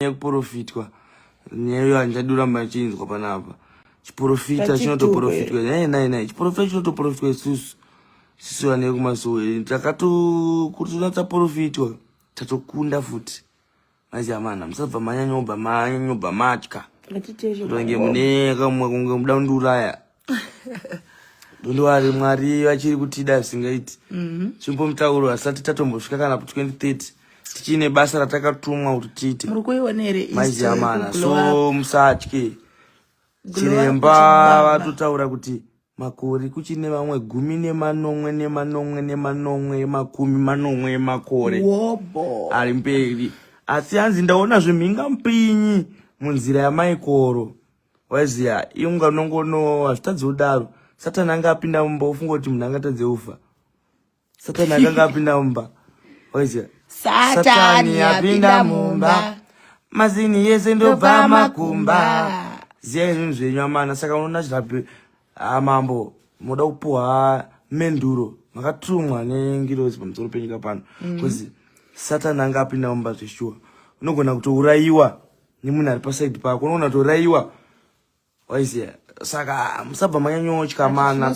Yekuprofitwa nyaya iyo handichadi kuramba ndichinzwa panapa. Chiprofita chinotoprofitwa nai nai nai, chiprofita chinotoprofitwa isusu isusu vane kumasowe takatokuti taprofitwa tatokunda futi. Maiziva mana musabva manyanyobva manyanyobva matya kutonge mune kamwe kunge muda kundiuraya. Ndondiwari Mwari vachiri kutida zvisingaiti. Chimbo mutauro asati tatombosvika kana ku 2030 tichine basa ratakatumwa kuti tiite. Muri kuiona here? Maiziva mana, so musatye. Chiremba vatotaura kuti makore kuchine mamwe 17 nemanomwe nemanomwe emakumi manomwe emakore ari mberi, asi hanzi ndaona zvimhinga mupinyi munzira yamaikoro. Waiziya inga unongono hazvitadzi kudaro. Satani anga apinda mumba, ufunga kuti munhu angatadze kufa? Satani akanga apinda mumba, waiziya. Satani apinda mumba, mazini yese ndobva makumba. Ziyai zvinhu zvenyu amana. Saka unoona chirapi mambo munoda kupuhwa menduro makatumwa nengirozi pamusoro penyika pano, because Satani anga apinda mumba zveshuwa. Unogona kutourayiwa nemunhu ari pasaidi pako, unogona kutourayiwa, waiziya. Saka musabva manyanyotya mana,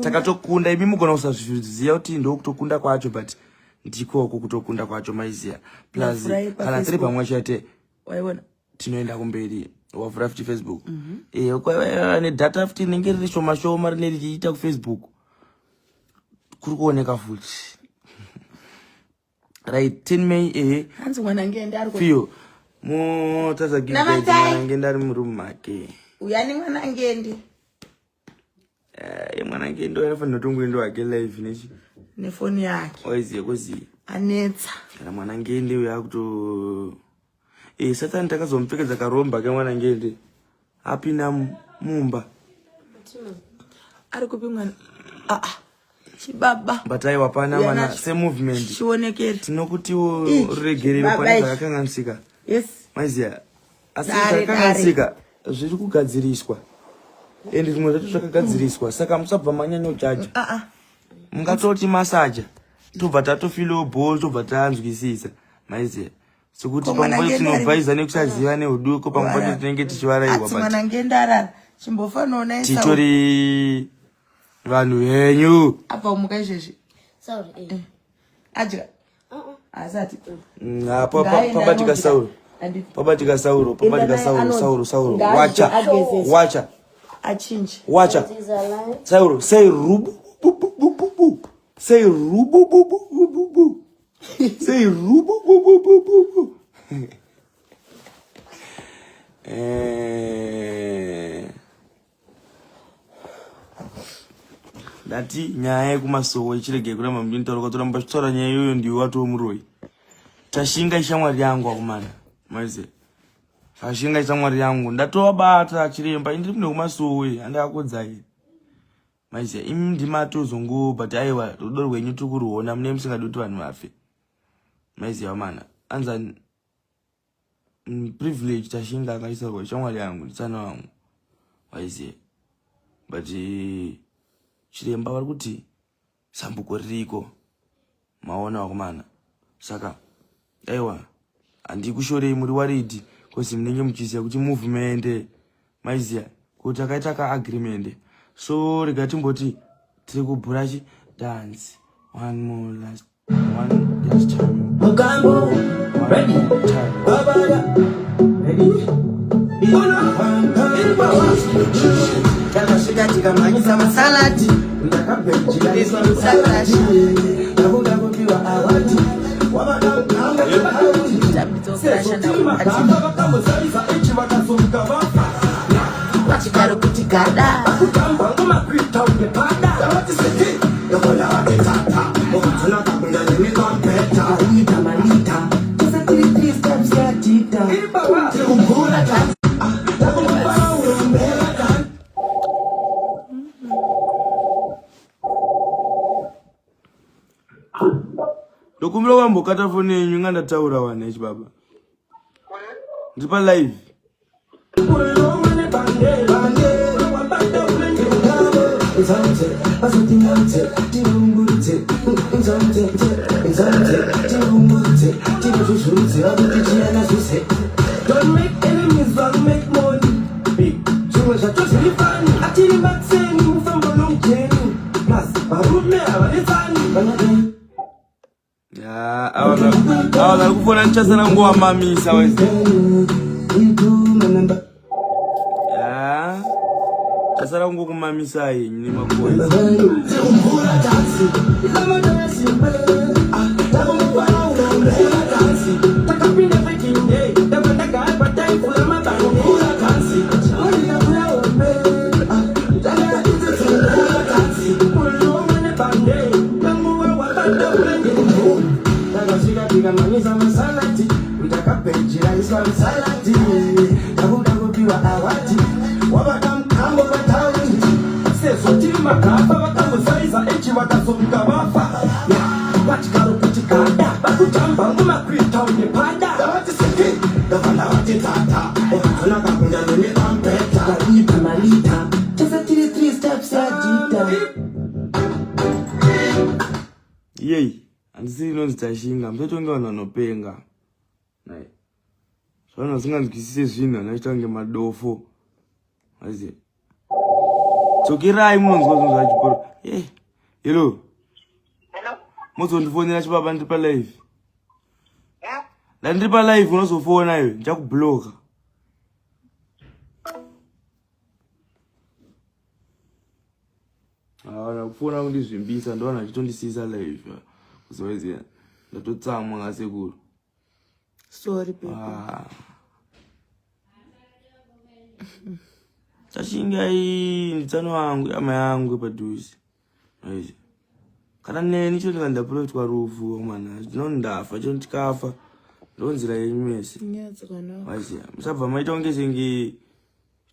takatokunda. Imi mugona kusazviziva kuti ndokutokunda kwacho, but ndikoko kutokunda kwacho, maiziya. Plus kana tiri pamwe chete tinoenda kumberi. Wavhura futi Facebook? Mm-hmm. Nedata futi rinenge riri shoma shoma rine richiita kuFacebook kuri kuoneka futi. Right, 10 May, ehe. Hanzi mwana ngende ari fiyo motadza mwana ngende ari murumu make. Uyani mwana ngende. Mwana ngende anofanira kutongoenda wake live nechi nefoni yake. Waiziye kozi anetsa. Kana mwana ngende uyo akuto Satani takazomupfekedza karomba kemwana ngende apinda mumba. Ari kupi mwana? Ah, ah. Chibaba. But aiwa pana mana semovement chionekere. Tinokutiwo ruregerero pane zvakakanganisika. Yes. Maiziya, asi zvakakanganisika zviri kugadziriswa ende zvimwe zvacho zvakagadziriswa, saka musabva manyanyojaja. Ah, ah. Mungatoti masaja tobva tatofilo bho, tobva tanzwisisa, maiziya, sekuti pamwe pacho tinobvaiza nekusaziva neuduko, pamwe pacho tinenge tichivaraiwa. Mwana ngendarara chimbofanoona. Titori vanhu venyu. Abva umuka izvezvi adya asati. Pabatika Sauro, pabatika Sauro, pabatika Sauro, Sauro, Sauro, wacha wacha. Achinje. Wacha Sauro, sei rubu bu bu bu bu bu, sei rubu bu bu bu bu, sei rubu bu bu bu bu bu. Ndati nyaya yekumasowo ichiregei kuramba muchinitaura, ukatoramba uchitaura nyaya iyoyo ndiwe watoo muroyi. Tashinga ishamwari yangu akumana, maize Tashinga ishamwari yangu, ndatovabata chiremba. Indiri mune kumasowe andakakodzai, maiziya imi ndimatozongo, but aiwa rudo rwenyu tiri kuruona, mune musingadi kuti vanhu vafe, maiziya mana. Anzani Privilege Tashinga akaisarwa shamwari yangu, nditsana wangu, waiziya. But chiremba vari kuti zambuko ririko, maona vakomana. Saka aiwa handikushorei muri waridi, cause munenge muchiziva kuti movement, maiziya kuti takaita kaagreement. So rega timboti tiri kubhura chi dance one more last, one last time. Mugambo, ready, babaya, ready. Takasvika tikamhanyisa masaladi, ndakuda kupiwa award. Vachigaro kuti gada. Kutamba ngoma kuita unge pada. Malita, malita. Tose tiri three steps yatita. Tiri ta. Ndokumbira wambokata foni yenyu, nga ndataura wana ichi baba, ndiri palive. Ava vari kufona ndichasara nguva mamisa wese. Chasara kungokumamisai henyu nemakoins. Sezvo tiri magamba vakambosaiza echi vakazomuka vafa vachigaro kuti gada vakutamba ngoma kuita nepada ndavati siki ndabva ndavati tata wakazonaka kunda nemipambeta Malita malita tese tiri 3 steps yadita. Yei, handisiri inonzi Tashinga, musatonge vanhu vanopenga. Nai. Zvanhu vasinganzwisise zvinhu vanoita kunge madofo. Azi. Dzokerai munonzwa zvinhu zvacho bro. Eh. Hello. Hello. Mozondifonera chibaba ndiri pa live. Yeah. Ndandiri pa live unozofona iwe, ndichakubloka. Hawana kufona kundizvimbisa ndowana achitondisiisa live. Kuzoiziya. Ndatotsamwa ngasekuru. Sorry baby. Ah. Tashinga iyi nditsano wangu yama yangu padhuze. Aizi. Kana neni chero ndikandapurotwa rufu mwana ndinondafa chero ndikafa ndonzira yenyu mese. Nyaya dzakanaka. Aizi. Musabva maita kunge senge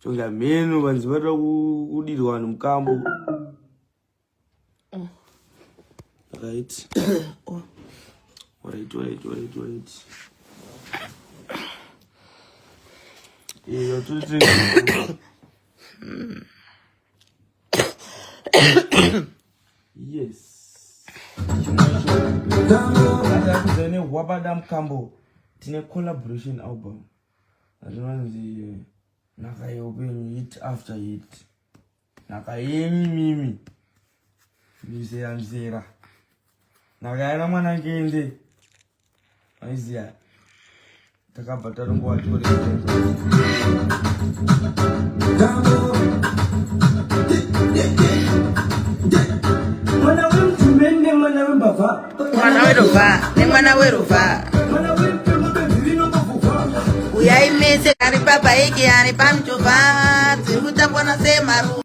tonga mheno vanzi vatoda kudirwa vanhu mukambo. Oh. Right. Oh. Right, right, right, right. Iyo tiri Yes. Chimwe Wabada Mkambo tine collaboration album. Rinonzi Nhaka yeupenyu hit after hit. Nhaka yenyu mimi. Mizera mizera. Nhaka yana mwana ngende. Maiziya. Takabva tarongowa Mwana wemutumende mwana wembavha. Mwana werovha nemwana werovha. Mwana wemutemo benzi rinongovhuvha. Uyai mese ari pabhaiki ari pamuchovha dziri kutambwa nasemaru.